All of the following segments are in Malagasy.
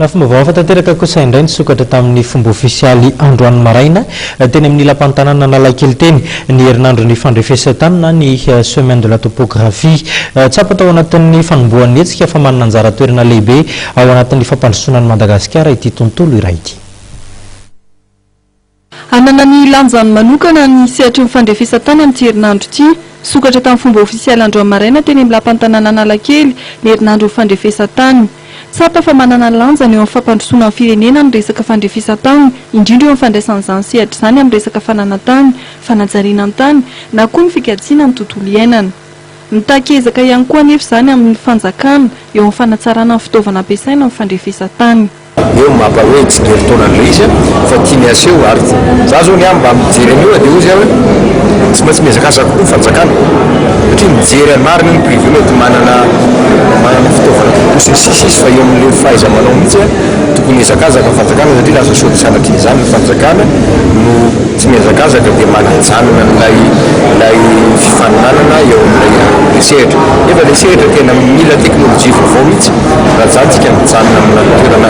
Lafim-baovao hafa tanteraka kosa indray nisokatra tamin'ny fomba ofisialy androany maraina teny amin'ny lapan'ny tanàna Analakely teny ny herinandron'ny fandrefesan-tany na ny Semaine de la topographie. Tsapa tao anatin'ny fanombohan'ny hetsika fa manana anjara toerana lehibe ao anatin'ny fampandrosoana an'i Madagasikara ity tontolo iray ity. Hanana ny lanjany manokana ny sehatry ny fandrefesan-tany amin'ity herinandro ity. Nisokatra tamin'ny fomba ofisialy androany maraina teny amin'ny lapan'ny tanàna Analakely ny herinandron'ny fandrefesan-tany. Tsapa fa manana ny lanjany eo amin'ny fampandrosoana ny firenena ny resaka fandrefesan-tany, indrindra eo amin'ny fandraisan'izany sehatra izany amin'ny resaka fananan-tany, fanajariana ny tany, na koa ny fikajiana ny tontolo iainana. Mitaky ezaka ihany koa anefa izany amin'ny fanjakana eo amin'ny fanatsarana ny fitaovana ampiasaina amin'ny fandrefesan-tany. Eo ny mapa hoe tsy very taona ndray izy fa tiany aseho ary za zao ny ahy mba mijery an'io dia hozy aho hoe tsy maintsy mihazakazaka kokoa ny fanjakana satria mijery ny marina io ny privé mety manana manana fitaovana kokoa sy ny sisa izy fa eo amin'le fahaiza-manao mihitsy tokony hihazakazaka ny fanjakana satria lasa sao dia sanatria izany ny fanjakana no tsy mihazakazaka dia manajanona an'ilay ilay fifaninanana eo amin'ilay sehatra nefa ilay sehatra tena mila teknolojia vaovao mihitsy. Raha izany tsika mijanona amina toerana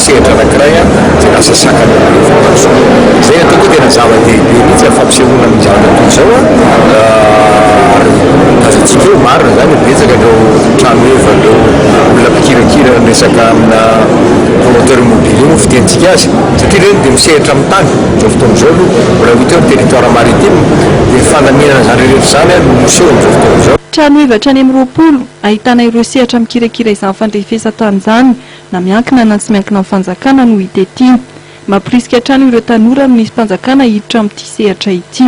sehatra anankiray izay lasa sakana amin'ny fampandrosoana. Izay ataoko hoe tena zava-dehibe mihitsy amin'ny fampisehoana ny zavatra toy izao ary tazantsika eo marina izany betsaka ireo trano heva ireo olona mpikirakira ny resaka amina promoteur immobilier moa fitenintsika azy satria ireny dia misehatra amin'ny tany amin'izao fotoana izao aloha mbola ho hita eo ny territoire maritime dia ny fandaminana izany rehetra izany no miseho amin'izao fotoana izao. Trano heva hatrany amin'ny 20 Ahitana ireo sehatra mikirakira izany fandrefesan-tany izany, na miankina na tsy miankina amin'ny fanjakana no hita ety. Mampirisika hatrany ireo tanora ny mpanjakana hiditra amin'ity sehatra ity.